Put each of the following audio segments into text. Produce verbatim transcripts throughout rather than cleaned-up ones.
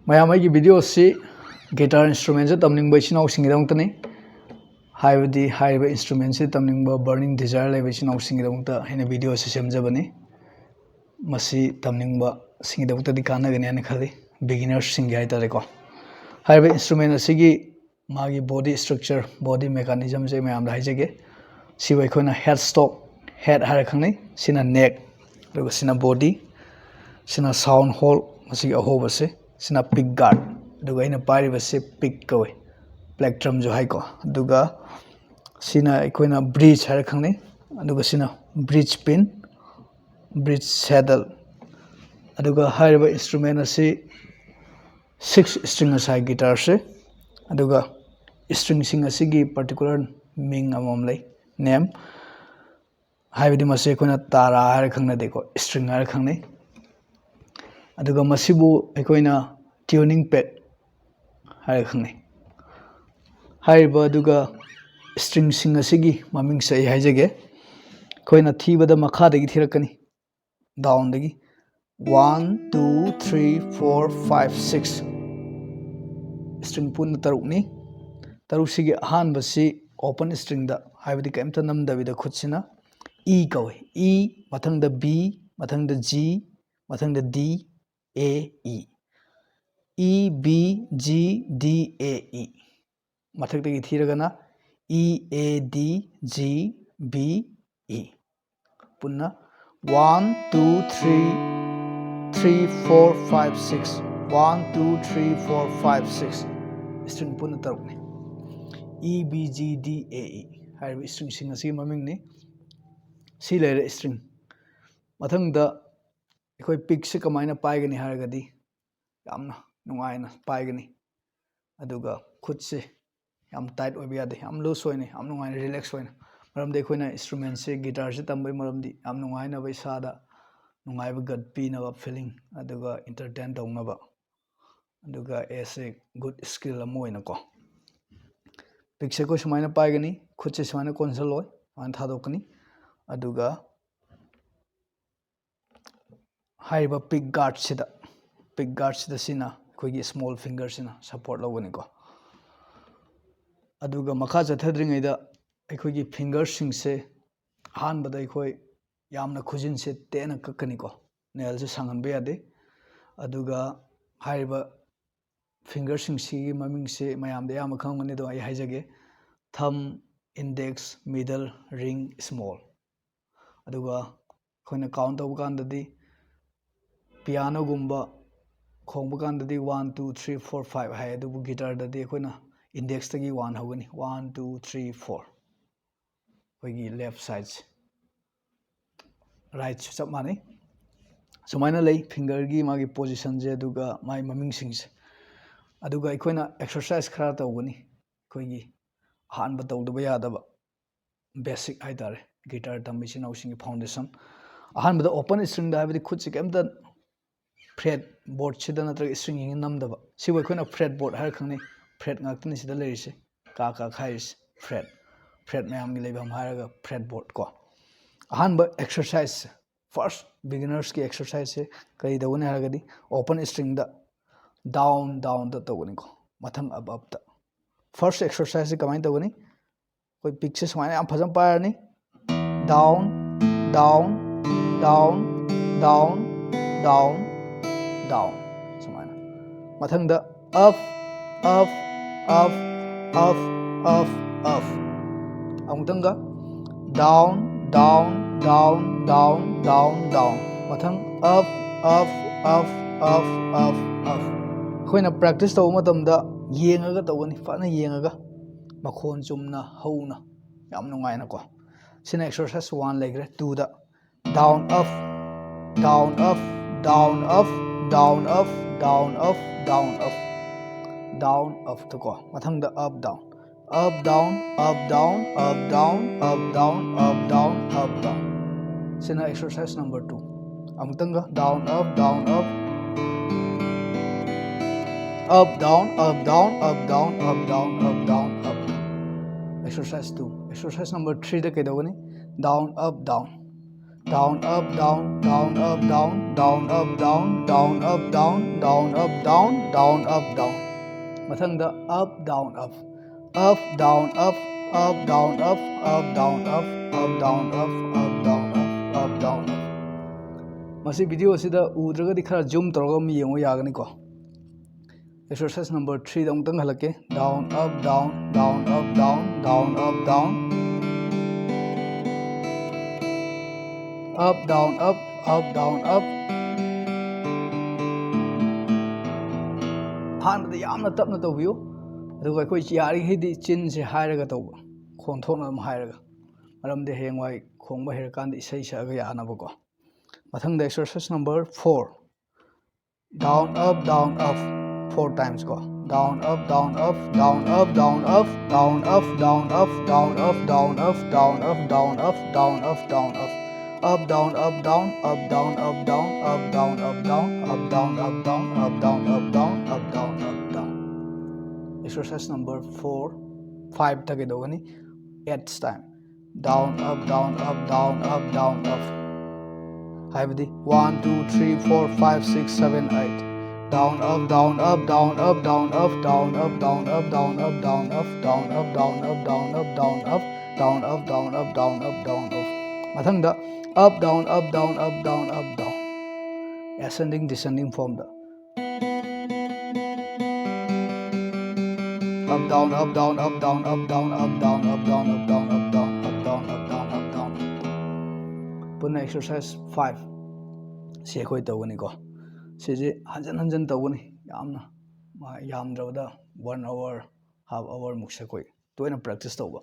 ꯃꯌꯥꯝ, ꯑꯩꯒꯤ video ꯑꯁꯤ guitar instrument ꯁꯦ ꯇꯝꯅꯤꯡꯕ ꯏꯆꯤꯟ ꯏꯅꯥꯎꯁꯤꯡꯒꯤꯗꯃꯛꯇꯅꯤ꯫ ꯍꯥꯏꯕꯗꯤ ꯍꯥꯏꯔꯤꯕ instrument ꯁꯦ ꯇꯝꯅꯤꯡꯕ burning desire ꯂꯩꯕ ꯏꯆꯤꯟ ꯏꯅꯥꯎꯁꯤꯡꯒꯤꯗꯃꯛꯇ ꯑꯩꯅ video ꯑꯁꯤ ꯁꯦꯝꯖꯕꯅꯤ꯫ ꯃꯁꯤ ꯇꯝꯅꯤꯡꯕꯁꯤꯡꯒꯤꯗꯃꯛꯇꯗꯤ ꯀꯥꯟꯅꯒꯅꯤ ꯍꯥꯏꯅ ꯈꯜꯂꯤ, beginners ꯁꯤꯡꯒꯤ ꯍꯥꯏꯇꯥꯔꯦꯀꯣ꯫ ꯍꯥꯏꯔꯤꯕ instrument ꯑꯁꯤꯒꯤ ꯃꯥꯒꯤ body structure, body mechanism ꯁꯦ ꯃꯌꯥꯝꯗ ꯍꯥꯏꯖꯒꯦ꯫ ꯁꯤꯕꯨ ꯑꯩꯈꯣꯏꯅ head stock, head ꯍꯥꯏꯔ ꯈꯪꯅꯩ, ꯁꯤꯅ neck, ꯑꯗꯨꯒ ꯁꯤꯅ body, ꯁꯤꯅ sound hole, ꯃꯁꯤꯒꯤ ꯑꯍꯣꯕꯁꯦ, ꯁꯤꯅ pick guard, ꯑꯗꯨꯒ ꯑꯩꯅ ꯄꯥꯏꯔꯤꯕꯁꯤ pick ꯀꯧꯏ, plectrum ꯁꯨ ꯍꯥꯏꯀꯣ꯫ ꯑꯗꯨꯒ ꯁꯤꯅ ꯑꯩꯈꯣꯏꯅ bridge ꯍꯥꯏꯔ ꯈꯪꯅꯩ, ꯑꯗꯨꯒ ꯁꯤꯅ bridge pin, bridge saddle꯫ ꯑꯗꯨꯒ ꯍꯥꯏꯔꯤꯕ instrument ꯑꯁꯤ six string ꯉꯁꯥꯏ guitar ꯁꯦ, ꯑꯗꯨꯒ string ꯁꯤꯡ ꯑꯁꯤꯒꯤ particular ꯃꯤꯡ ꯑꯃꯃꯝ ꯂꯩ, name꯫ ꯍꯥꯏꯕꯗꯤ ꯃꯁꯤ ꯑꯩꯈꯣꯏꯅ ꯇꯥꯔꯥ ꯍꯥꯏꯔ ꯈꯪꯅꯗꯦꯀꯣ, string ꯍꯥꯏꯔ ꯈꯪꯅꯩ꯫ ꯑꯗꯨꯒ ꯃꯁꯤꯕꯨ ꯑꯩꯈꯣꯏꯅ tuning peg ꯍꯥꯏꯔ ꯈꯪꯅꯩ꯫ ꯍꯥꯏꯔꯤꯕ ꯑꯗꯨꯒ string ꯁꯤꯡ ꯑꯁꯤꯒꯤ ꯃꯃꯤꯡꯁꯦ ꯑꯩ ꯍꯥꯏꯖꯒꯦ꯫ ꯑꯩꯈꯣꯏꯅ ꯊꯤꯕꯗ ꯃꯈꯥꯗꯒꯤ ꯊꯤꯔꯛꯀꯅꯤ, down ꯗꯒꯤ꯫ One, two, three, four, five, six꯫ String ꯄꯨꯟꯅ ꯇꯔꯨꯛꯅꯤ꯫ ꯇꯔꯨꯛꯁꯤꯒꯤ ꯑꯍꯥꯟꯕꯁꯤ open string ꯗ, ꯍꯥꯏꯕꯗꯤ ꯀꯔꯤꯝꯇ ꯅꯝꯗꯕꯤꯗ ꯈꯨꯠꯁꯤꯅ E ꯀꯧꯏ꯫ E, ꯃꯊꯪꯗ B, ꯃꯊꯪꯗ G, ꯃꯊꯪꯗ D, A, E꯫ E, B, G, D, A, E꯫ ꯃꯊꯛꯇꯒꯤ ꯊꯤꯔꯒꯅ E, A, D, G, B, E꯫ ꯄꯨꯟꯅ one, two, three, three, four, five, six, one, two, three, four, five, six꯫ String ꯄꯨꯟꯅ ꯇꯔꯨꯛꯅꯤ꯫ E, B, G, D, A, E ꯍꯥꯏꯔꯤꯕ string ꯁꯤꯡ ꯑꯁꯤꯒꯤ ꯃꯃꯤꯡꯅꯤ꯫ ꯁꯤ ꯂꯩꯔꯦ string꯫ ꯃꯊꯪꯗ ꯑꯩꯈꯣꯏ pick ꯁꯦ ꯀꯃꯥꯏꯅ ꯄꯥꯏꯒꯅꯤ ꯍꯥꯏꯔꯒꯗꯤ, ꯌꯥꯝꯅ ꯅꯨꯡꯉꯥꯏꯅ ꯄꯥꯏꯒꯅꯤ꯫ ꯑꯗꯨꯒ ꯈꯨꯠꯁꯦ ꯌꯥꯝ tight ꯑꯣꯏꯕ ꯌꯥꯗꯦ, ꯌꯥꯝ loose ꯑꯣꯏꯅ, ꯌꯥꯝ ꯅꯨꯡꯉꯥꯏꯅ relax ꯑꯣꯏꯅ꯫ ꯃꯔꯝꯗꯤ ꯑꯩꯈꯣꯏꯅ instrument ꯁꯦ, guitar ꯁꯦ ꯇꯝꯕꯒꯤ ꯃꯔꯝꯗꯤ ꯌꯥꯝ ꯅꯨꯡꯉꯥꯏꯅꯕ, ꯏꯁꯥꯗ ꯅꯨꯡꯉꯥꯏꯕ, gut ꯄꯤꯅꯕ feeling, ꯑꯗꯨꯒ entertain ꯇꯧꯅꯕ, ꯑꯗꯨꯒ as a good skill ꯑꯃ ꯑꯣꯏꯅꯀꯣ꯫ Pick ꯁꯦ ꯑꯩꯈꯣꯏ ꯁꯨꯃꯥꯏꯅ ꯄꯥꯏꯒꯅꯤ, ꯈꯨꯠꯁꯦ ꯁꯨꯃꯥꯏꯅ ꯀꯣꯟꯁꯤꯜꯂꯣꯏ, ꯁꯨꯃꯥꯏꯅ ꯊꯥꯗꯣꯛꯀꯅꯤ꯫ ꯑꯗꯨꯒ ꯍꯥꯏꯔꯤꯕ pick guard ꯁꯤꯗ, pick guard ꯁꯤꯗ ꯁꯤꯅ ꯑꯩꯈꯣꯏꯒꯤ small fingerꯁꯤꯅ support ꯂꯧꯒꯅꯤꯀꯣ꯫ ꯑꯗꯨꯒ ꯃꯈꯥ ꯆꯠꯊꯗ꯭ꯔꯤꯉꯩꯗ ꯑꯩꯈꯣꯏꯒꯤ fingerꯁꯤꯡꯁꯦ ꯑꯍꯥꯟꯕꯗ ꯑꯩꯈꯣꯏ ꯌꯥꯝꯅ ꯈꯨꯖꯤꯟꯁꯦ ꯇꯦꯟꯅ ꯀꯛꯀꯅꯤꯀꯣ, nailꯁꯦ ꯁꯥꯡꯍꯟꯕ ꯌꯥꯗꯦ꯫ ꯑꯗꯨꯒ ꯍꯥꯏꯔꯤꯕ fingerꯁꯤꯡꯁꯤꯒꯤ ꯃꯃꯤꯡꯁꯦ ꯃꯌꯥꯝꯗ ꯑꯌꯥꯝꯕ ꯈꯪꯉꯝꯒꯅꯤ, ꯑꯗꯣ ꯑꯩ ꯍꯥꯏꯖꯒꯦ: thumb, index, middle, ring, small꯫ ꯑꯗꯨꯒ ꯑꯩꯈꯣꯏꯅ count ꯇꯧꯕ ꯀꯥꯟꯗꯗꯤ, pianoꯒꯨꯝꯕ ꯈꯣꯡꯕ ꯀꯥꯟꯗꯗꯤ one, two, three, four, five ꯍꯥꯏ, ꯑꯗꯨꯕꯨ guitarꯗꯗꯤ ꯑꯩꯈꯣꯏꯅ indexꯇꯒꯤ one ꯍꯧꯒꯅꯤ, one, two, three, four꯫ ꯑꯩꯈꯣꯏꯒꯤ left sideꯁꯦ, rightꯁꯨ ꯆꯞ ꯃꯥꯟꯅꯩ꯫ ꯁꯨꯃꯥꯏꯅ ꯂꯩ fingerꯒꯤ ꯃꯥꯒꯤ positionꯁꯦ, ꯑꯗꯨꯒ ꯃꯥꯒꯤ ꯃꯃꯤꯡꯁꯤꯡꯁꯦ꯫ ꯑꯗꯨꯒ ꯑꯩꯈꯣꯏꯅ exercise ꯈꯔ ꯇꯧꯒꯅꯤ꯫ ꯑꯩꯈꯣꯏꯒꯤ ꯑꯍꯥꯟꯕ ꯇꯧꯗꯕ ꯌꯥꯗꯕ basic ꯍꯥꯏꯇꯥꯔꯦ, guitar ꯇꯝꯕ ꯏꯆꯤꯟ ꯏꯅꯥꯎꯁꯤꯡꯒꯤ foundation꯫ ꯑꯍꯥꯟꯕꯗ open stringꯗ, ꯍꯥꯏꯕꯗꯤ ꯈꯨꯠꯁꯤ ꯀꯩꯝꯇ fretboardꯁꯤꯗ ꯅꯠꯇ꯭ꯔꯒ stringꯁꯤꯡꯗ ꯅꯝꯗꯕ꯫ ꯁꯤꯕꯨ ꯑꯩꯈꯣꯏꯅ fretboard ꯍꯥꯏꯔ ꯈꯪꯅꯩ꯫ Fret ꯉꯥꯛꯇꯅꯤ ꯁꯤꯗ ꯂꯩꯔꯤꯁꯦ, ꯀꯥ ꯀꯥ ꯈꯥꯏꯔꯤꯁꯦ꯫ Fret, fret ꯃꯌꯥꯝꯒꯤ ꯂꯩꯐꯝ ꯍꯥꯏꯔꯒ fretboard ꯀꯣ꯫ ꯑꯍꯥꯟꯕ exercise, first beginnersꯀꯤ exerciseꯁꯦ ꯀꯔꯤ ꯇꯧꯒꯅꯤ ꯍꯥꯏꯔꯒꯗꯤ, open stringꯗ down, downꯗ ꯇꯧꯒꯅꯤꯀꯣ, ꯃꯊꯪ up, upꯇ꯫ First exerciseꯁꯦ ꯀꯃꯥꯏꯅ ꯇꯧꯒꯅꯤ? ꯑꯩꯈꯣꯏ pickꯁꯦ ꯁꯨꯃꯥꯏꯅ ꯌꯥꯝ ꯐꯖꯅ ꯄꯥꯏꯔꯅꯤ: down, down, down, down, down, down꯫ ꯁꯨꯃꯥꯏꯅ꯫ ꯃꯊꯪꯗ up, up, up, up, up, up꯫ ꯑꯃꯨꯛꯇꯪꯒ: down, down, down, down, down, down꯫ ꯃꯊꯪ up, up, up, up, up, up꯫ ꯑꯩꯈꯣꯏꯅ practice ꯇꯧꯕ ꯃꯇꯝꯗ ꯌꯦꯡꯉꯒ ꯇꯧꯒꯅꯤ, ꯐꯖꯅ ꯌꯦꯡꯉꯒ, ꯃꯈꯣꯟ ꯆꯨꯝꯅ, ꯍꯧꯅ, ꯌꯥꯝ ꯅꯨꯡꯉꯥꯏꯅꯀꯣ꯫ ꯁꯤꯅ exercise one ꯂꯩꯈ꯭ꯔꯦ꯫ Twoꯗ: down, up, down, up, down, up, down, up, down, up, down, up꯫ Down, upꯇꯀꯣ꯫ ꯃꯊꯪꯗ up, down, up, down, up, down, up, down, up, down, up, down, up, down꯫ ꯁꯤꯅ exercise number two꯫ ꯑꯃꯨꯛꯇꯪꯒ: down, up, down, up, up, down, up, down, up, down, up, down, up, down, up꯫ Exercise two꯫ Exercise number threeꯗ ꯀꯩꯗꯧꯒꯅꯤ? Down, up, down, Down, up, down, down, up, down, down, up, down, down, up, down, down, up, down, down, up, down. ꯃꯊꯪꯗ up, down, up, up, down, up, up, down, up, up, down, up, up, down, up, up, down, up, up, down, up. ꯃꯁꯤ video ꯑꯁꯤꯗ ꯎꯗ꯭ꯔꯒꯗꯤ ꯈꯔ zoom ꯇꯧꯔꯒ ꯑꯃ ꯌꯦꯡꯉꯨ ꯌꯥꯒꯅꯤꯀꯣ꯫ Exercise number three ꯗ ꯑꯃꯨꯛꯇꯪ ꯍꯜꯂꯛꯀꯦ꯫ Down, up, down, down, up, down, down, up, down. Up, down, up, up, down, up. ꯑꯍꯥꯟꯕꯗ ꯌꯥꯝꯅ ꯇꯞꯅ ꯇꯧꯕꯤꯌꯨ, ꯑꯗꯨꯒ ꯑꯩꯈꯣꯏ ꯌꯥꯔꯤꯈꯩꯗꯤ ꯆꯤꯟꯁꯦ ꯍꯥꯏꯔꯒ ꯇꯧꯕ, ꯈꯣꯟ ꯊꯣꯛꯅ ꯑꯗꯨꯝ ꯍꯥꯏꯔꯒ, ꯃꯔꯝꯗꯤ ꯍꯌꯦꯡꯋꯥꯏ ꯈꯣꯡꯕ ꯍꯩꯔꯀꯥꯟꯗ ꯏꯁꯩ ꯁꯛꯑꯒ ꯌꯥꯅꯕꯀꯣ꯫ ꯃꯊꯪꯗ exercise number four. Down, up, down, up. Four times ꯀꯣ꯫ Down, up, down, up, down, up, down, up, down, up, down, up, down, up, down, up, down, up, down, up, down, up, down, up. Up, down, up, down, up, down, up, down, up, down, up, down, up, down, up, down, up, down, up, down, up, down, up, down. Exercise number four, five ꯇ ꯀꯩꯗꯧꯒꯅꯤ? Eight time. Down, up, down, up, down, up, down, up. ꯍꯥꯏꯕꯗꯤ one, two, three, four, five, six, seven, eight. Down, up, down, up, down, up, down, up, down, up, down, up, down, up, down, up, down, up, down, up, down, up, down, up, down, up, down, up, down, up, down, up. ꯃꯊꯪꯗ up, down, up, down, up, down, up, down. Ascending, descending form ꯗ. Up, down, up, down, up, down, up, down, up, down, up, down, up, down, up, down, up, down, up, down, up, down. ꯄꯨꯟꯅ exercise five ꯁꯤ ꯑꯩꯈꯣꯏ ꯇꯧꯒꯅꯤꯀꯣ꯫ ꯁꯤꯁꯦ ꯍꯟꯖꯟ ꯍꯟꯖꯟ ꯇꯧꯒꯅꯤ, ꯌꯥꯝꯅ, ꯃꯥ-, ꯌꯥꯝꯗ꯭ꯔꯕꯗ one hour, half hour ꯃꯨꯛꯁꯦ ꯑꯩꯈꯣꯏ ꯇꯣꯏꯅ practice ꯇꯧꯕ꯫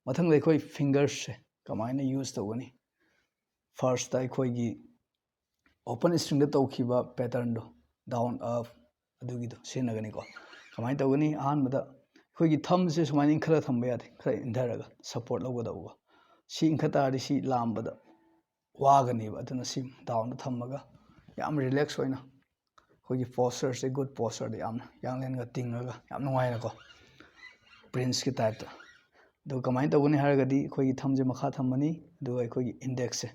ꯃꯊꯪꯗ ꯑꯩꯈꯣꯏ fingers ꯁꯦ ꯀꯃꯥꯏꯅ use ꯇꯧꯒꯅꯤ? First ꯇ ꯑꯩꯈꯣꯏꯒꯤ open string ꯗ ꯇꯧꯈꯤꯕ pattern ꯗꯣ, down, up, ꯑꯗꯨꯒꯤꯗꯣ ꯁꯤꯖꯤꯟꯅꯒꯅꯤꯀꯣ꯫ ꯀꯃꯥꯏꯅ ꯇꯧꯒꯅꯤ? ꯑꯍꯥꯟꯕꯗ ꯑꯩꯈꯣꯏꯒꯤ thumb ꯁꯦ ꯁꯨꯃꯥꯏꯅ ꯏꯟꯈꯠꯂ ꯊꯝꯕ ꯌꯥꯗꯦ, ꯈꯔ ꯏꯟꯊꯔꯒ support ꯂꯧꯒꯗꯧꯕ꯫ ꯁꯤ ꯏꯟꯈꯠ ꯇꯥꯔꯗꯤ ꯁꯤ ꯂꯥꯝꯕꯗ ꯋꯥꯒꯅꯦꯕ, ꯑꯗꯨꯅ ꯁꯤ down ꯗ ꯊꯝꯃꯒ ꯌꯥꯝ relax ꯑꯣꯏꯅ ꯑꯩꯈꯣꯏꯒꯤ posture ꯁꯦ, good posture ꯗ ꯌꯥꯝꯅ ꯌꯥꯡꯂꯦꯟꯒ ꯇꯤꯡꯉꯒ ꯌꯥꯝ ꯅꯨꯡꯉꯥꯏꯅꯀꯣ, prince ꯀꯤ type ꯇ꯫ ꯑꯗꯨꯒ ꯀꯃꯥꯏꯅ ꯇꯧꯒꯅꯤ ꯍꯥꯏꯔꯒꯗꯤ ꯑꯩꯈꯣꯏꯒꯤ thumb ꯁꯦ ꯃꯈꯥ ꯊꯝꯃꯅꯤ, ꯑꯗꯨꯒ ꯑꯩꯈꯣꯏꯒꯤ index ꯁꯦ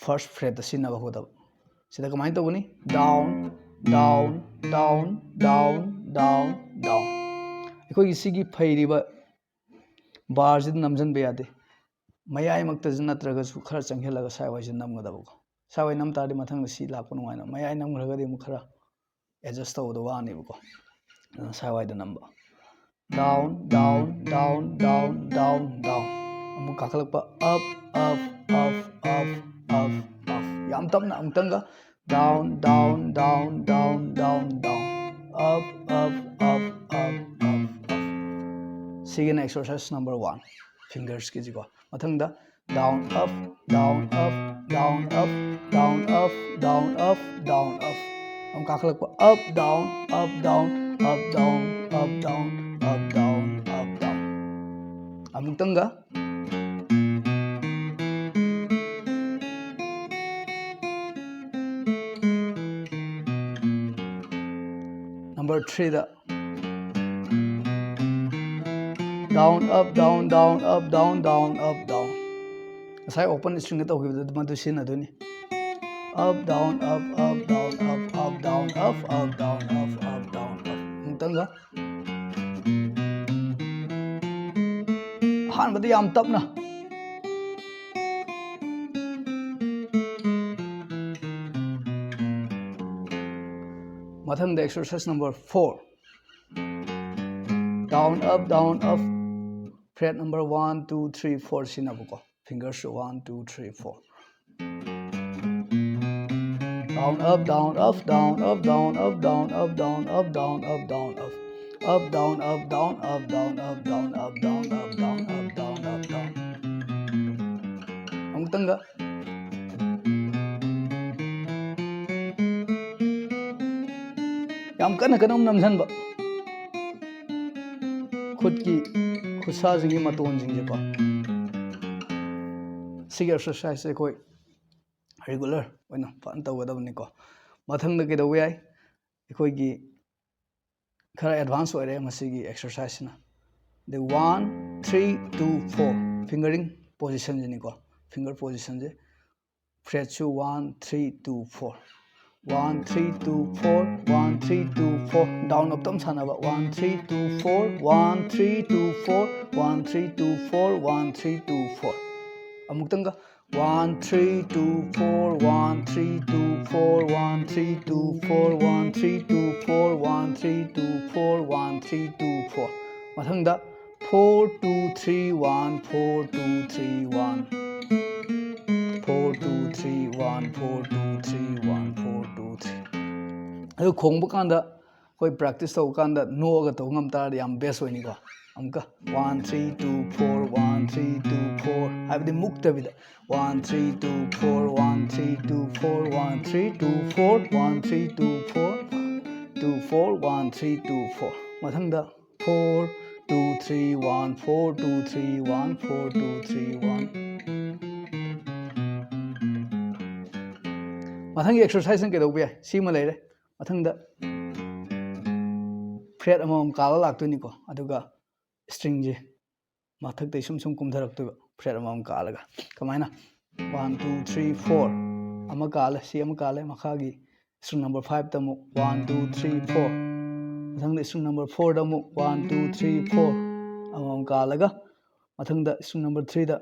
first fret ꯁꯤꯖꯤꯟꯅꯕ ꯍꯧꯒꯗꯕ꯫ ꯁꯤꯗ ꯀꯃꯥꯏꯅ ꯇꯧꯒꯅꯤ? Down, down, down, down, down, down꯫ ꯑꯩꯈꯣꯏꯒꯤ ꯁꯤꯒꯤ ꯐꯩꯔꯤꯕ bar ꯁꯤꯗ ꯅꯝꯁꯤꯟꯕ ꯌꯥꯗꯦ꯫ ꯃꯌꯥꯏꯃꯛꯇꯁꯨ ꯅꯠꯇ꯭ꯔꯒꯁꯨ ꯈꯔ ꯆꯪꯁꯤꯜꯂꯒ ꯁ꯭ꯋꯥꯏꯋꯥꯏꯁꯤꯗ ꯅꯝꯒꯗꯕꯀꯣ꯫ ꯁ꯭ꯋꯥꯏꯋꯥꯏ ꯅꯝ ꯇꯥꯔꯗꯤ ꯃꯊꯪꯗ ꯁꯤ ꯂꯥꯛꯄ ꯅꯨꯡꯉꯥꯏꯅ, ꯃꯌꯥꯏ ꯅꯝꯈ꯭ꯔꯒꯗꯤ ꯑꯃꯨꯛ ꯈꯔ adjust ꯇꯧꯕꯗꯣ ꯋꯥꯅꯦꯕꯀꯣ꯫ ꯑꯗꯨꯅ ꯁ꯭ꯋꯥꯏꯋꯥꯏꯗ ꯅꯝꯕ꯫ Down, down, down, down, down, down꯫ ꯑꯃꯨꯛ ꯀꯥꯈꯠꯂꯛꯄ꯫ Up, up, up, up, up, up꯫ ꯌꯥꯝ ꯇꯞꯅ ꯑꯃꯨꯛꯇꯪꯒ꯫ Down, down, down, down, down, down꯫ Up, up, up, up, up, up꯫ ꯁꯤꯒꯤꯅ exercise number one, fingers ꯀꯤꯁꯤꯀꯣ꯫ ꯃꯊꯪꯗ down, up, down, up, down, up, down, up, down, up, down, up꯫ ꯑꯃꯨꯛ ꯀꯥꯈꯠꯂꯛꯄ꯫ Up, down, up, down, up, down, up, down, up, down, up, down꯫ ꯑꯃꯨꯛꯇꯪꯒ꯫ Number three ꯗ꯫ Down, up, down, down, up, down, down, up, down꯫ ꯉꯁꯥꯏ open string ꯗ ꯇꯧꯈꯤꯕꯗꯨ ꯃꯗꯨ ꯁꯤꯖꯤꯟꯅꯗꯣꯏꯅꯤ꯫ Up, down, up, up, down, up, up, down, up, up, down, up, up, down, up꯫ ꯑꯃꯨꯛꯇꯪꯒ꯫ ꯑꯍꯥꯟꯕꯗ ꯌꯥꯝ ꯇꯞꯅ꯫ ꯃꯊꯪꯗ exercise number four꯫ Down, up, down, up꯫ Fret number one, two, three, four ꯁꯤꯖꯤꯟꯅꯕꯀꯣ꯫ Fingers one, two, three, four꯫ Down, up, down, up, down, up, down, up, down, up, down, up, down, up, down, up, up, down, up, down, up, down, up, down, up, down, up, down, up, down, up, down꯫ ꯑꯃꯨꯛꯇꯪꯒ꯫ ꯌꯥꯝ ꯀꯟꯅ ꯀꯟꯅ ꯅꯝꯁꯤꯟꯕ꯫ ꯈꯨꯠꯀꯤ ꯈꯨꯠꯁꯥꯁꯤꯡꯒꯤ ꯃꯇꯣꯟꯁꯤꯡꯁꯦꯀꯣ꯫ ꯁꯤꯒꯤ exercise ꯁꯦ ꯑꯩꯈꯣꯏ regular ꯑꯣꯏꯅ ꯐꯖꯅ ꯇꯧꯒꯗꯕꯅꯤꯀꯣ꯫ ꯃꯊꯪꯗ ꯀꯩꯗꯧꯕ ꯌꯥꯏ? ꯑꯩꯈꯣꯏꯒꯤ ꯈꯔ advance ꯑꯣꯏꯔꯦ ꯃꯁꯤꯒꯤ exercise ꯁꯤꯅ꯫ ꯑꯗꯩ one, three, two, four fingering position ꯁꯤꯅꯤꯀꯣ꯫ Finger position ꯁꯦ꯫ Fretꯁꯨ one three two four, one three two four, one three two four, down up ꯇꯞ ꯁꯥꯟꯅꯕ, one three two four, one three two four, one three two four, one three two four. ꯑꯃꯨꯛꯇꯪꯒ, one three two four, one three two four, one three two four, one three two four, one three two four, one three two four. ꯃꯊꯪꯗ four two three one, four two three one, four two three one, four two three one, four two three. ꯑꯗꯨ ꯈꯣꯡꯕ ꯀꯥꯟꯗ ꯑꯩꯈꯣꯏ practice ꯇꯧꯕ ꯀꯥꯟꯗ ꯅꯣꯛꯑꯒ ꯇꯧꯕ ꯉꯝ ꯇꯥꯔꯗꯤ ꯌꯥꯝ best ꯑꯣꯏꯅꯤꯀꯣ꯫ ꯑꯃꯨꯛꯀ one three two four, one three two four ꯍꯥꯏꯕꯗꯤ ꯃꯨꯛꯇꯕꯤꯗ, one three two four, one three two four, one three two four, one three two four, two four, one three two four. ꯃꯊꯪꯗ four two three one, four two three one, four two three one. ꯃꯊꯪꯒꯤ exercise ꯁꯤꯅ ꯀꯩꯗꯧꯕ ꯌꯥꯏ? ꯁꯤꯃ ꯂꯩꯔꯦ꯫ ꯃꯊꯪꯗ fret ꯑꯃꯃꯝ ꯀꯥꯜꯂ ꯂꯥꯛꯇꯣꯏꯅꯤꯀꯣ꯫ ꯑꯗꯨꯒ stringꯁꯦ ꯃꯊꯛꯇꯩ ꯁꯨꯝ ꯁꯨꯝ ꯀꯨꯝꯊꯔꯛꯇꯣꯏꯕ, fret ꯑꯃꯃꯝ ꯀꯥꯜꯂꯒ꯫ ꯀꯃꯥꯏꯅ? One two three four, ꯑꯃ ꯀꯥꯜꯂꯦ, ꯁꯤ ꯑꯃ ꯀꯥꯜꯂꯦ, ꯃꯈꯥꯒꯤ string number fiveꯇ ꯑꯃꯨꯛ one two three four, ꯃꯊꯪꯗ string number fourꯗ ꯑꯃꯨꯛ one two three four, ꯑꯃꯃꯝ ꯀꯥꯜꯂꯒ ꯃꯊꯪꯗ string number threeꯗ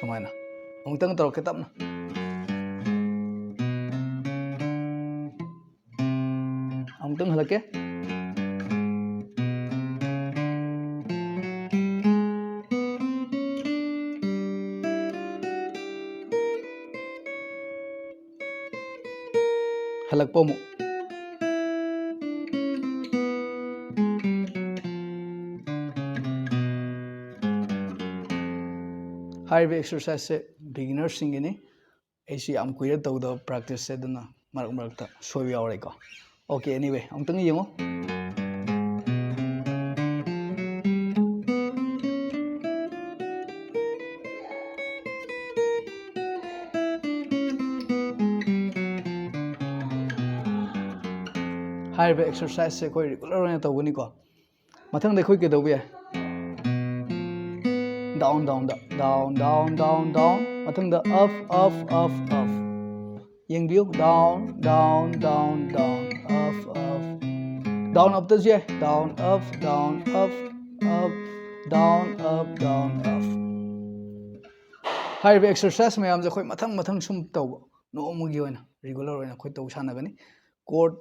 ꯁꯨꯃꯥꯏꯅ꯫ ꯑꯃꯨꯛꯇꯪ ꯇꯧꯔꯛꯀꯦ ꯇꯞꯅ꯫ ꯑꯃꯨꯛꯇꯪ ꯍꯜꯂꯛꯀꯦ꯫ ꯍꯜꯂꯛꯄ ꯑꯃꯨꯛ꯫ ꯍꯥꯏꯔꯤꯕ exerciseꯁꯦ beginnerꯁꯤꯡꯒꯤꯅꯤ꯫ ꯑꯩꯁꯨ ꯌꯥꯝ ꯀꯨꯏꯔꯦ ꯇꯧꯗꯕ practiceꯁꯦ, ꯑꯗꯨꯅ ꯃꯔꯛ ꯃꯔꯛꯇ ꯁꯣꯏꯕ ꯌꯥꯎꯔꯦꯀꯣ꯫ Okay, anyway, ꯑꯃꯨꯛꯇꯪ ꯌꯦꯡꯉꯣ꯫ ꯍꯥꯏꯔꯤꯕ exerciseꯁꯦ ꯑꯩꯈꯣꯏ regular ꯑꯣꯏꯅ ꯇꯧꯒꯅꯤꯀꯣ꯫ ꯃꯊꯪꯗ ꯑꯩꯈꯣꯏ ꯀꯩꯗꯧꯕ ꯌꯥꯏ? Down, down, down, down, down, down, down. ꯃꯊꯪꯗ up, up, up, up. ꯌꯦꯡꯕꯤꯌꯨ, down, down, down, down, up, up. Down, up ꯇꯁꯨ ꯌꯥꯏ, down, up, down, up, up, down, up, down, up. ꯍꯥꯏꯔꯤꯕ exercise ꯃꯌꯥꯝꯁꯦ ꯑꯩꯈꯣꯏ ꯃꯊꯪ ꯃꯊꯪ ꯁꯨꯝ ꯇꯧꯕ, ꯅꯣꯡꯃꯒꯤ ꯑꯣꯏꯅ regular ꯑꯣꯏꯅ ꯑꯩꯈꯣꯏ ꯇꯧ ꯁꯥꯟꯅꯒꯅꯤ꯫ Chord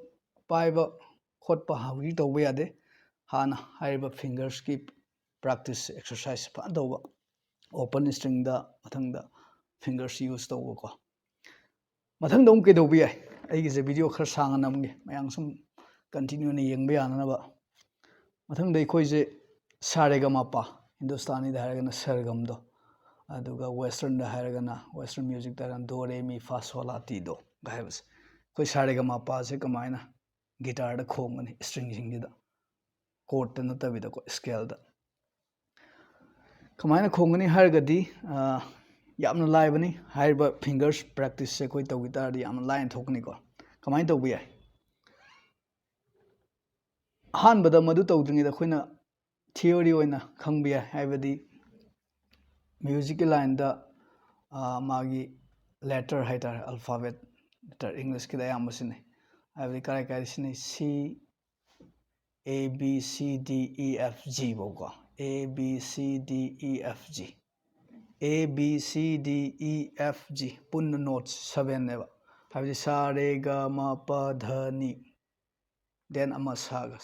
ꯄꯥꯏꯕ ꯈꯣꯠꯄ ꯍꯧꯖꯤꯛ ꯇꯧꯕ ꯌꯥꯗꯦ꯫ ꯍꯥꯟꯅ ꯍꯥꯏꯔꯤꯕ fingersꯀꯤ practice exercise ꯐꯖꯅ ꯇꯧꯕ, open stringꯗ, ꯃꯊꯪꯗ fingers use ꯇꯧꯕꯀꯣ꯫ ꯃꯊꯪꯗ ꯑꯃꯨꯛ ꯀꯩꯗꯧꯕ ꯌꯥꯏ? ꯑꯩꯒꯤꯁꯦ video ꯈꯔ ꯁꯥꯡꯅ ꯅꯝꯒꯦ, ꯃꯌꯥꯝ ꯁꯨꯝ continue ꯑꯣꯏꯅ ꯌꯦꯡꯕ ꯌꯥꯅꯅꯕ꯫ ꯃꯊꯪꯗ ꯑꯩꯈꯣꯏꯁꯦ ꯁꯥ ꯔꯦ ꯒ ꯃ ꯄ, ꯍꯤꯟꯗꯨꯁꯇꯥꯅꯤꯗ ꯍꯥꯏꯔꯒꯅ ꯁꯔꯒꯝꯗꯣ, ꯑꯗꯨꯒ westernꯗ ꯍꯥꯏꯔꯒꯅ, western musicꯇ ꯍꯥꯏꯔꯒꯅ do re mi fa sol la ti do ꯒ ꯍꯥꯏꯕꯁꯦ꯫ ꯑꯩꯈꯣꯏ ꯁꯥ ꯔꯦ ꯒ ꯃ ꯄꯁꯦ ꯀꯃꯥꯏꯅ guitarꯗ ꯈꯣꯡꯒꯅꯤ? Stringꯁꯤꯡꯁꯤꯗ, chordꯇ ꯅꯠꯇꯕꯤꯗꯀꯣ, scaleꯗ꯫ ꯀꯃꯥꯏꯅ ꯈꯣꯡꯒꯅꯤ ꯍꯥꯏꯔꯒꯗꯤ, ꯑ, ꯌꯥꯝꯅ ꯂꯥꯏꯕꯅꯤ꯫ ꯍꯥꯏꯔꯤꯕ fingers practiceꯁꯦ ꯑꯩꯈꯣꯏ ꯇꯧꯈꯤ ꯇꯥꯔꯗꯤ ꯌꯥꯝꯅ ꯂꯥꯏꯅ ꯊꯣꯛꯀꯅꯤꯀꯣ꯫ ꯀꯃꯥꯏꯅ ꯇꯧꯕ ꯌꯥꯏ? ꯑꯍꯥꯟꯕꯗ ꯃꯗꯨ ꯇꯧꯗ꯭ꯔꯤꯉꯩꯗ ꯑꯩꯈꯣꯏꯅ theory ꯑꯣꯏꯅ ꯈꯪꯕ ꯌꯥꯏ, ꯍꯥꯏꯕꯗꯤ musicꯀꯤ lineꯗ, ꯑ, ꯃꯥꯒꯤ letter ꯍꯥꯏꯇꯥꯔꯦ, alphabet, letter Englishꯀꯤꯗ ꯑꯌꯥꯝꯕ ꯁꯤꯖꯤꯟꯅꯩ꯫ ꯍꯥꯏꯕꯗꯤ ꯀꯔꯥꯏ ꯀꯔꯥꯏ ꯁꯤꯖꯤꯟꯅꯩ? C, A, B, C, D, E, F, G ꯐꯥꯎꯀꯣ, A, B, C, D, E, F, G, A, B, C, D, E, F, G ꯄꯨꯟꯅ notes sevenꯅꯦꯕ꯫ ꯍꯥꯏꯕꯗꯤ ꯁꯥ ꯔꯦ ꯒ ꯃ ꯄ ꯙ ꯅꯤ, then ꯑꯃ ꯁꯥ ꯒ꯫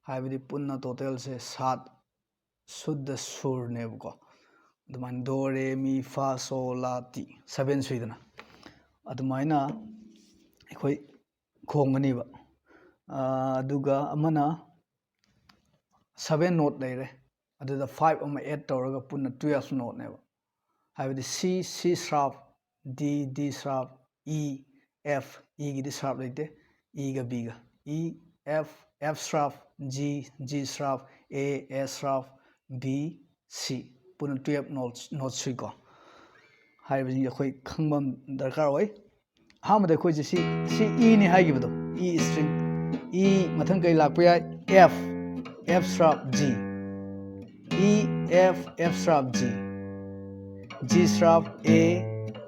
ꯍꯥꯏꯕꯗꯤ ꯄꯨꯟꯅ totalꯁꯦ ꯁꯥꯠ ꯁꯨꯗ꯭ꯙ ꯁꯨꯔꯅꯦꯕꯀꯣ꯫ ꯑꯗꯨꯃꯥꯏꯅ do re mi fa sol la ti, seven ꯁꯨꯏꯗꯅ꯫ ꯑꯗꯨꯃꯥꯏꯅ ꯑꯩꯈꯣꯏ ꯈꯣꯡꯒꯅꯤꯕ꯫ ꯑꯥ, ꯑꯗꯨꯒ ꯑꯃꯅ seven note ꯂꯩꯔꯦ, ꯑꯗꯨꯗ five ꯑꯃ add ꯇꯧꯔꯒ ꯄꯨꯟꯅ twelve noteꯅꯦꯕ꯫ ꯍꯥꯏꯕꯗꯤ C, C sharp, D, D sharp, E, F, Eꯒꯤꯗꯤ sharp ꯂꯩꯇꯦ, Eꯒ Bꯒ, E, F, F sharp, G, G sharp, A, A sharp, B, C, ꯄꯨꯟꯅ twelve notes, notes ꯁꯨꯏꯀꯣ꯫ ꯍꯥꯏꯔꯤꯕꯁꯤꯡꯁꯦ ꯑꯩꯈꯣꯏ ꯈꯪꯕ ꯑꯃ ꯗꯔꯀꯥꯔ ꯑꯣꯏ꯫ ꯑꯍꯥꯟꯕꯗ ꯑꯩꯈꯣꯏꯁꯦ ꯁꯤ, ꯁꯤ Eꯅꯤ ꯍꯥꯏꯈꯤꯕꯗꯣ, E string, E ꯃꯊꯪ ꯀꯔꯤ ꯂꯥꯛꯄ ꯌꯥꯏ? F, F sharp, G꯫ E, F, F sharp, G, G sharp, A,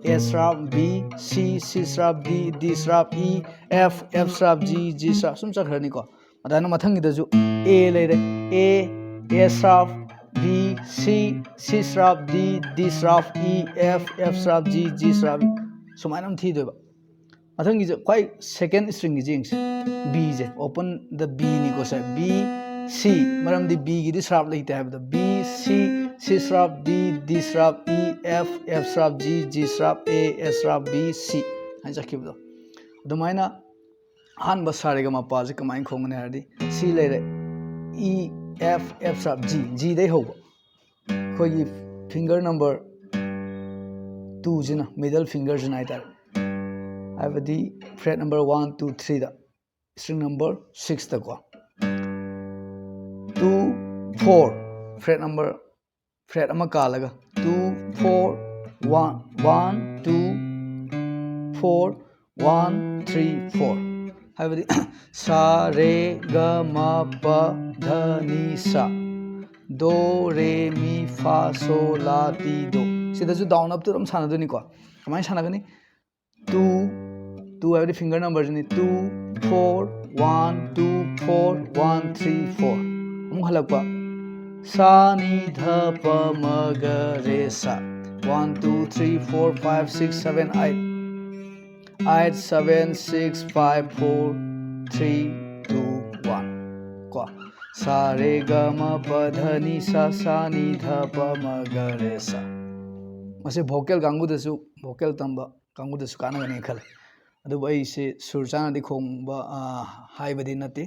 A sharp, B, C, C sharp, D, D sharp, E, F, F sharp, G, G sharp ꯁꯨꯝ ꯆꯠꯈ꯭ꯔꯅꯤꯀꯣ꯫ ꯑꯗꯨꯃꯥꯏꯅ ꯃꯊꯪꯒꯤꯗꯁꯨ A ꯂꯩꯔꯦ, A, A sharp, B, C, C sharp, D, D sharp, E, F, F sharp, G, G sharp, ꯁꯨꯃꯥꯏꯅ ꯑꯃ ꯊꯤꯗꯣꯏꯕ꯫ ꯃꯊꯪꯒꯤꯁꯦ ꯈ꯭ꯋꯥꯏ second stringꯒꯤꯁꯦ ꯌꯦꯡꯁꯦ꯫ Bꯁꯦ, open the B ꯅꯤꯀꯣ say, B, C, ꯃꯔꯝꯗꯤ Bꯒꯤꯗꯤ sharp ꯂꯩꯇꯦ ꯍꯥꯏꯕꯗꯣ, B, C, C sharp, D, D sharp, E, F, F sharp, G, G sharp, A, A sharp, B, C ꯍꯥꯏꯅ ꯆꯠꯈꯤꯕꯗꯣ꯫ ꯑꯗꯨꯃꯥꯏꯅ ꯑꯍꯥꯟꯕ ꯁꯥꯔꯦꯒ ꯃꯄꯥꯁꯦ ꯀꯃꯥꯏꯅ ꯈꯣꯡꯒꯅꯤ ꯍꯥꯏꯔꯗꯤ, C ꯂꯩꯔꯦ, E, F, F sharp, G, Gꯗꯩ ꯍꯧꯕ꯫ ꯑꯩꯈꯣꯏꯒꯤ finger number twoꯁꯤꯅ, middle fingerꯁꯤꯅ ꯍꯥꯏꯇꯥꯔꯦ, ꯍꯥꯏꯕꯗꯤ fret number one, two, threeꯗ, string number sixꯇꯀꯣ, two, four, fret number, fret ꯑꯃ ꯀꯥꯜꯂꯒ, two, four, one, one, two, four, one, three, four, ꯍꯥꯏꯕꯗꯤ ꯁꯥ ꯔꯦ ꯒ ꯃ ꯄ ꯙ ꯅꯤ ꯁꯥ, ꯗꯣ ꯔꯦ ꯃꯤ ꯐꯥ ꯁꯣ ꯂꯥ ꯇꯤ ꯗꯣ꯫ ꯁꯤꯗꯁꯨ down up ꯇ ꯑꯗꯨꯝ ꯁꯥꯟꯅꯗꯣꯏꯅꯤꯀꯣ꯫ ꯀꯃꯥꯏꯅ ꯁꯥꯟꯅꯒꯅꯤ? Two, two ꯍꯥꯏꯕꯗꯤ finger numberꯁꯤꯅꯤ, two, four, one, two, four, one, three, four꯫ ꯑꯃꯨꯛ ꯍꯜꯂꯛꯄ, ꯁꯥ ꯅꯤ ꯙ ꯄ ꯃ ꯒ ꯔꯦ ꯁꯥ, one, two, three, four, five, six, seven, eight, eight, seven, six, five, four, three, two, one꯫ ꯀꯣ, ꯁꯥ ꯔꯦ ꯒ ꯃ ꯄ ꯙ ꯅꯤ ꯁꯥ, ꯁꯥ ꯅꯤ ꯙ ꯄ ꯃ ꯒ ꯔꯦ ꯁꯥ꯫ ꯃꯁꯤ vocal ꯀꯥꯡꯕꯨꯗꯁꯨ, vocal ꯇꯝꯕ ꯀꯥꯡꯕꯨꯗꯁꯨ ꯀꯥꯟꯅꯒꯅꯤ ꯈꯜꯂꯤ꯫ ꯑꯗꯨꯕꯨ ꯑꯩꯁꯦ ꯁꯨꯔ ꯆꯥꯅꯗꯤ ꯈꯣꯡꯕ, ꯑ, ꯍꯥꯏꯕꯗꯤ ꯅꯠꯇꯦ,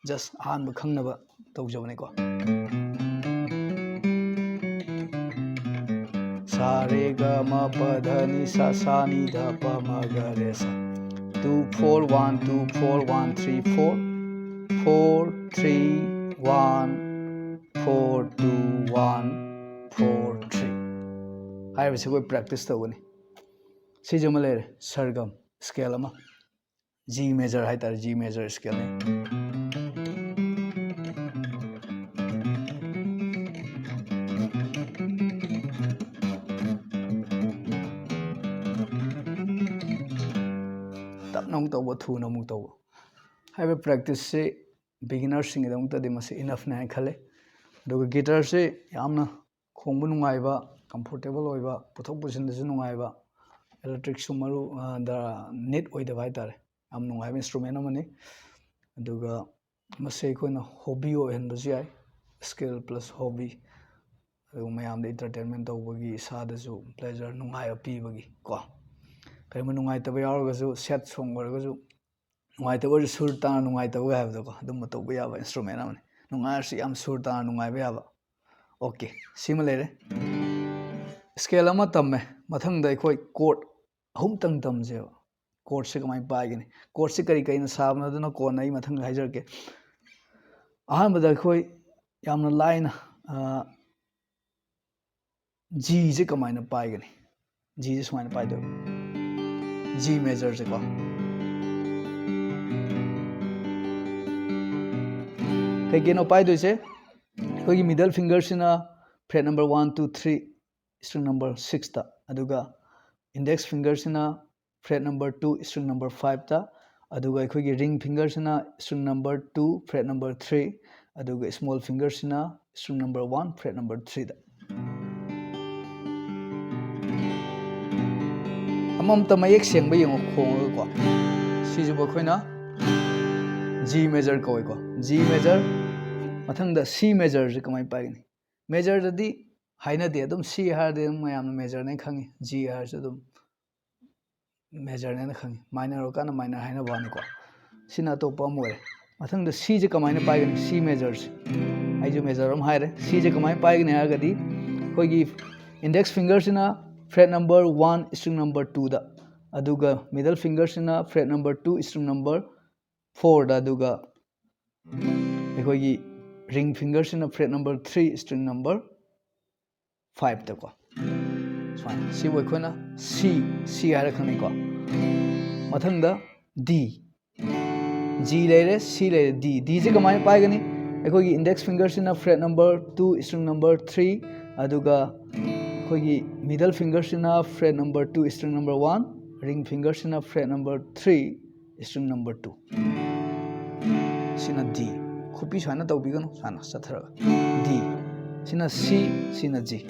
just ꯑꯍꯥꯟꯕ ꯈꯪꯅꯕ ꯇꯧꯖꯕꯅꯤꯀꯣ꯫ ꯁꯥ ꯔꯦ ꯒ ꯃ ꯄ ꯙ ꯅꯤ ꯁꯥ, ꯁꯥ ꯅꯤ ꯙ ꯄ ꯃ ꯒ ꯔꯦ ꯁꯥ꯫ Two, four, one, two, four, one, three, four, four, three, one, four, two, one, four, three ꯍꯥꯏꯕꯁꯤ ꯑꯩꯈꯣꯏ practice ꯇꯧꯒꯅꯤ꯫ ꯁꯤꯁꯨ ꯑꯃ ꯂꯩꯔꯦ, ꯁꯔꯒꯝ scale ꯑꯃ, G major ꯍꯥꯏꯇꯥꯔꯦ, G major scaleꯅꯤ꯫ ꯇꯞꯅ ꯑꯃꯨꯛ ꯇꯧꯕ, ꯊꯨꯅ ꯑꯃꯨꯛ ꯇꯧꯕ꯫ ꯍꯥꯏꯔꯤꯕ practice ꯁꯤ beginner ꯁꯤꯡꯒꯤꯗꯃꯛꯇꯗꯤ ꯃꯁꯤ enough ꯅꯤ ꯍꯥꯏꯅ ꯈꯜꯂꯦ꯫ ꯑꯗꯨꯒ guitar ꯁꯤ ꯌꯥꯝꯅ ꯈꯣꯡꯕ ꯅꯨꯡꯉꯥꯏꯕ, comfortable ꯑꯣꯏꯕ, ꯄꯨꯊꯣꯛ ꯄꯨꯁꯤꯟꯗꯁꯨ ꯅꯨꯡꯉꯥꯏꯕ, electric ꯁꯨ ꯃꯔꯨ, ꯑ, ꯗ-, need ꯑꯣꯏꯗꯕ ꯍꯥꯏꯇꯥꯔꯦ, ꯌꯥꯝ ꯅꯨꯡꯉꯥꯏꯕ instrument ꯑꯃꯅꯤ꯫ ꯑꯗꯨꯒ ꯃꯁꯤ ꯑꯩꯈꯣꯏꯅ hobby ꯑꯣꯏꯍꯟꯕꯁꯨ ꯌꯥꯏ, skill plus hobby꯫ ꯑꯗꯨꯒ ꯃꯌꯥꯝꯗ entertainment ꯇꯧꯕꯒꯤ, ꯏꯁꯥꯗꯁꯨ pleasure, ꯅꯨꯡꯉꯥꯏꯕ ꯄꯤꯕꯒꯤ ꯀꯣ꯫ ꯀꯔꯤꯒꯨꯝꯕ ꯅꯨꯡꯉꯥꯏꯇꯕ ꯌꯥꯎꯔꯒꯁꯨ, sad song ꯑꯣꯏꯔꯒꯁꯨ, ꯅꯨꯡꯉꯥꯏꯇꯕ ꯑꯣꯏꯔꯁꯨ ꯁꯨꯔ ꯇꯥꯅ ꯅꯨꯡꯉꯥꯏꯇꯕꯒ ꯍꯥꯏꯕꯗꯣꯀꯣ, ꯑꯗꯨꯝꯕ ꯇꯧꯕ ꯌꯥꯕ instrument ꯑꯃꯅꯤ꯫ ꯅꯨꯡꯉꯥꯏꯔꯁꯨ ꯌꯥꯝ ꯁꯨꯔ ꯇꯥꯅ ꯅꯨꯡꯉꯥꯏꯕ ꯌꯥꯕ꯫ Okay, ꯁꯤꯃ ꯂꯩꯔꯦ꯫ Scale ꯑꯃ ꯇꯝꯃꯦ꯫ ꯃꯊꯪꯗ ꯑꯩꯈꯣꯏ chord ꯑꯍꯨꯝꯇꯪ ꯇꯝꯁꯦꯕ꯫ Chord ꯁꯦ ꯀꯃꯥꯏꯅ ꯄꯥꯏꯒꯅꯤ? Chord ꯁꯦ ꯀꯔꯤ ꯀꯔꯤꯅ ꯁꯥꯕꯅꯣ, ꯑꯗꯨꯅ ꯀꯣꯟꯅ ꯑꯩ ꯃꯊꯪꯗ ꯍꯥꯏꯖꯔꯛꯀꯦ꯫ ꯑꯍꯥꯟꯕꯗ ꯑꯩꯈꯣꯏ ꯌꯥꯝꯅ ꯂꯥꯏꯅ, ꯑ, G ꯁꯦ ꯀꯃꯥꯏꯅ ꯄꯥꯏꯒꯅꯤ? G ꯁꯦ ꯁꯨꯃꯥꯏꯅ ꯄꯥꯏꯗꯣꯏꯕ, G major ꯁꯦꯀꯣ꯫ ꯀꯩ ꯀꯩꯅꯣ ꯄꯥꯏꯗꯣꯏꯁꯦ? ꯑꯩꯈꯣꯏꯒꯤ middle finger ꯁꯤꯅ fret number one, two, three, string number six ꯇ, ꯑꯗꯨꯒ index finger ꯁꯤꯅ fret number two, string number five ꯇ, ꯑꯗꯨꯒ ꯑꯩꯈꯣꯏꯒꯤ ring finger ꯁꯤꯅ string number two, fret number three, ꯑꯗꯨꯒ small finger ꯁꯤꯅ string number one, fret number three ꯗ꯫ ꯑꯃꯃꯝꯇ ꯃꯌꯦꯛ ꯁꯦꯡꯕ ꯌꯦꯡꯉꯣ, ꯈꯣꯡꯉꯒꯀꯣ꯫ ꯁꯤꯁꯤꯕꯨ ꯑꯩꯈꯣꯏꯅ G major ꯀꯧꯏꯀꯣ, G major꯫ ꯃꯊꯪꯗ C major ꯁꯦ ꯀꯃꯥꯏꯅ ꯄꯥꯏꯒꯅꯤ? Major ꯗꯗꯤ ꯍꯥꯏꯅꯗꯦ, ꯑꯗꯨꯝ C ꯍꯥꯏꯔꯗꯤ ꯑꯗꯨꯝ ꯃꯌꯥꯝꯅ major ꯅꯦ ꯈꯪꯉꯤ, G ꯍꯥꯏꯔꯁꯨ ꯑꯗꯨꯝ major ꯅꯦꯅ ꯈꯪꯉꯤ, minor ꯑꯣꯏꯔꯀꯥꯟꯗ minor ꯍꯥꯏꯅꯕ ꯋꯥꯅꯤꯀꯣ꯫ ꯁꯤꯅ ꯑꯇꯣꯞꯄ ꯑꯃ ꯑꯣꯏꯔꯦ꯫ ꯃꯊꯪꯗ C ꯁꯦ ꯀꯃꯥꯏꯅ ꯄꯥꯏꯒꯅꯤ? C major ꯁꯦ ꯑꯩꯁꯨ major ꯑꯃ ꯍꯥꯏꯔꯦ꯫ C ꯁꯦ ꯀꯃꯥꯏꯅ ꯄꯥꯏꯒꯅꯤ ꯍꯥꯏꯔꯒꯗꯤ, ꯑꯩꯈꯣꯏꯒꯤ index finger ꯁꯤꯅ fret number one, string number two ꯗ, ꯑꯗꯨꯒ middle finger ꯁꯤꯅ fret number two, string number four ꯗ, ꯑꯗꯨꯒ ꯑꯩꯈꯣꯏꯒꯤ ring finger ꯁꯤꯅ fret number three, string number five ꯇꯀꯣ꯫ ꯁꯨꯃꯥꯏꯅ, ꯁꯤꯕꯨ ꯑꯩꯈꯣꯏꯅ C, C ꯍꯥꯏꯔ ꯈꯪꯅꯩꯀꯣ꯫ ꯃꯊꯪꯗ D, G ꯂꯩꯔꯦ, C ꯂꯩꯔꯦ, D꯫ D ꯁꯦ ꯀꯃꯥꯏꯅ ꯄꯥꯏꯒꯅꯤ? ꯑꯩꯈꯣꯏꯒꯤ index finger ꯁꯤꯅ fret number two, string number three, ꯑꯗꯨꯒ ꯑꯩꯈꯣꯏꯒꯤ middle finger ꯁꯤꯅ fret number two, string number one, Ring fingerꯁꯤꯅ fret number three, string number two꯫ ꯁꯤꯅ D꯫ ꯈꯨꯠꯄꯤ ꯁꯨꯃꯥꯏꯅ ꯇꯧꯕꯤꯒꯅꯨ, ꯁꯨꯃꯥꯏꯅ ꯆꯠꯊꯔꯒ꯫ D꯫ ꯁꯤꯅ C, ꯁꯤꯅ G꯫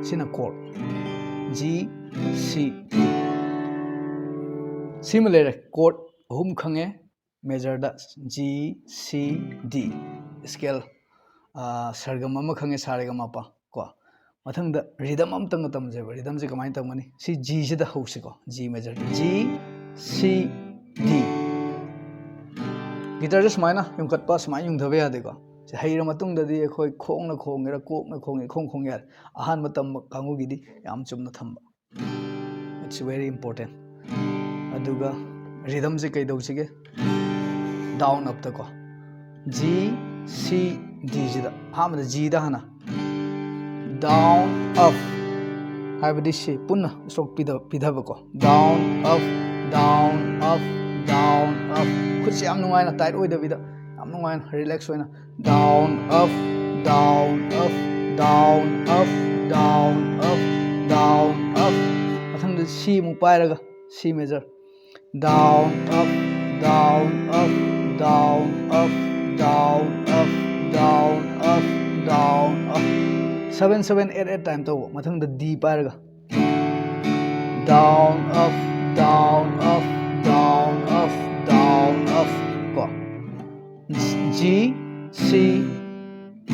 ꯁꯤꯅ chord G, C, D꯫ ꯁꯤꯃ ꯂꯩꯔꯦ, chord ꯑꯍꯨꯝ ꯈꯪꯉꯦ꯫ Majorꯗ G, C, D scale, ꯁꯔꯒꯝ ꯑꯃ ꯈꯪꯉꯦ, ꯁꯥꯔꯦꯒꯃꯥꯄꯥ ꯀꯣ꯫ ꯃꯊꯪꯗ rhythm ꯑꯝꯇꯪꯒ ꯇꯝꯖꯦꯕ꯫ Rhythmꯁꯦ ꯀꯃꯥꯏꯅ ꯇꯝꯒꯅꯤ? ꯁꯤ Gꯁꯤꯗ ꯍꯧꯁꯤꯀꯣ, G major, G, C, D꯫ Guitarꯁꯦ ꯁꯨꯃꯥꯏꯅ ꯌꯨꯡꯈꯠꯄ, ꯁꯨꯃꯥꯏꯅ ꯌꯨꯡꯊꯕ ꯌꯥꯗꯦꯀꯣ꯫ ꯁꯤ ꯍꯩꯔ ꯃꯇꯨꯡꯗꯗꯤ ꯑꯩꯈꯣꯏ ꯈꯣꯡꯅ ꯈꯣꯡꯒꯦꯔꯥ, ꯀꯣꯛꯅ ꯈꯣꯡꯒꯦ, ꯏꯈꯣꯡ ꯈꯣꯡ ꯌꯥꯔꯦ꯫ ꯑꯍꯥꯟꯕ ꯇꯝꯕ ꯀꯥꯡꯕꯨꯒꯤꯗꯤ ꯌꯥꯝ ꯆꯨꯝꯅ ꯊꯝꯕ꯫ It's very important꯫ ꯑꯗꯨꯒ rhythmꯁꯦ ꯀꯩꯗꯧꯁꯤꯒꯦ? Down upꯇꯀꯣ, G, C, Dꯁꯤꯗ꯫ ꯑꯍꯥꯟꯕꯗ Gꯗ ꯍꯥꯟꯅ down up ꯍꯥꯏꯕꯗꯤ ꯁꯤ ꯄꯨꯟꯅ stroke ꯄꯤꯊꯕꯀꯣ꯫ Down up, down up, down up꯫ ꯈꯨꯠꯁꯦ ꯌꯥꯝ ꯅꯨꯡꯉꯥꯏꯅ, tight ꯑꯣꯏꯗꯕꯤꯗ, ꯌꯥꯝ ꯅꯨꯡꯉꯥꯏꯅ, relax ꯑꯣꯏꯅ꯫ Down up, down up, down up, down up, down up꯫ ꯃꯊꯪꯗ C ꯑꯃꯨꯛ ꯄꯥꯏꯔꯒ, C major꯫ Down up, down up, down up, down up, down up, down up꯫ Seven seven eight eight time ꯇꯧꯕ꯫ ꯃꯊꯪꯗ D ꯄꯥꯏꯔꯒ꯫ Down up, down up, down up, down up꯫ ꯀꯣ꯫ G, C, D꯫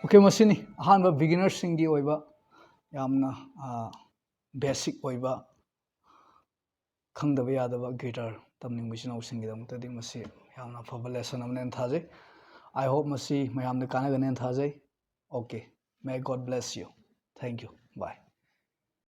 Okay, ꯃꯁꯤꯅꯤ ꯑꯍꯥꯟꯕ ꯕꯤꯒꯤꯅꯔꯁꯤꯡꯒꯤ ꯑꯣꯏꯕ ꯌꯥꯝꯅ basic ꯑꯣꯏꯕ ꯈꯪꯗꯕ ꯌꯥꯗꯕ ꯒꯤꯇꯥꯔ ꯇꯝꯅꯤꯡꯕ ꯏꯆꯤꯟ ꯏꯅꯥꯎꯁꯤꯡꯒꯤꯗꯃꯛꯇꯗꯤ ꯃꯁꯤ ꯌꯥꯝꯅ ꯑꯐꯕ ꯂꯦꯁꯟ ꯑꯃꯅꯦꯅ ꯊꯥꯖꯩ꯫ ꯑꯥꯏ ꯍꯣꯞ ꯃꯁꯤ ꯃꯌꯥꯝꯗ ꯀꯥꯟꯅꯒꯅꯦꯅ ꯊꯥꯖꯩ꯫ Okay, may God bless you. Thank you. Bye.